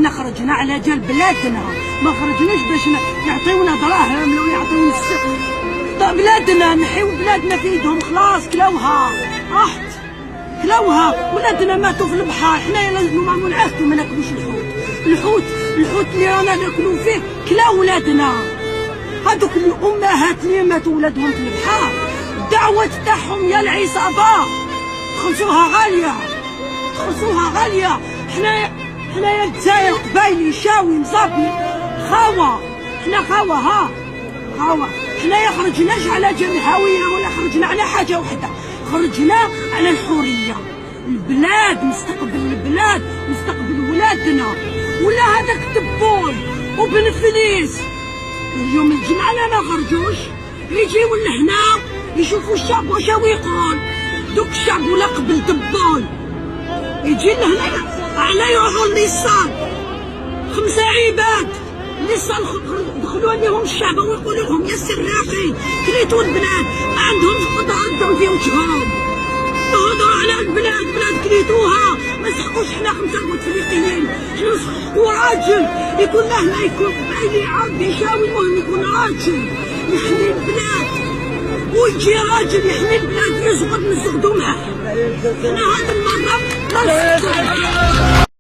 احنا خرجنا على جال بلادنا، ما خرجناش باش يعطيونا دراهم لو يعطيونا بلادنا. نحيو بلادنا في ايدهم، خلاص كلاوها، راحت كلاوها. ولادنا ماتوا في البحر. حنايا لازم نعاهدوا ما ناكلوش الحوت. الحوت، الحوت اللي رانا ناكلو فيه كلا ولادنا. هذوك الامهات اللي ماتوا ولادهم في البحر، الدعوة تاعهم يا العصابة تخلصوها غاليه، تخلصوها غاليه. حنايا الجزائر، قبايلي، شاوي، مزابي، خاوه، حنا خاوه، ها خاوه. حنايا خرجناش على جمعويه ولا خرجنا على حاجة وحده، خرجنا على الحريه، البلاد، مستقبل البلاد، مستقبل ولادنا. ولا هذاك تبون وبن فليس اليوم الجمعة لا ما خرجوش، يجيو لهنا يشوفوا الشعب واش هو يقول. دوك الشعب ولا قبل تبون يجي لهنا على يروحوا les salles، خمسة عباد les salles دخلوا عليهم الشعب ويقولوا لهم يا سراقين كليتوا البلاد. ما عندهمش قدرة ردوا في وجههم. هضروا على البلاد، بلاد كليتوها. ما نسحقوش حنا خمسة بوتفليقيين، حنا نسحقوا راجل يكون مهما يكون، قبايلي، عربي، شاوي، المهم يكون راجل يحمي البلاد. ويجي راجل يحمي البلاد يزغد، نزغدو معاه. حنا هذه المرة لا نسكتوا.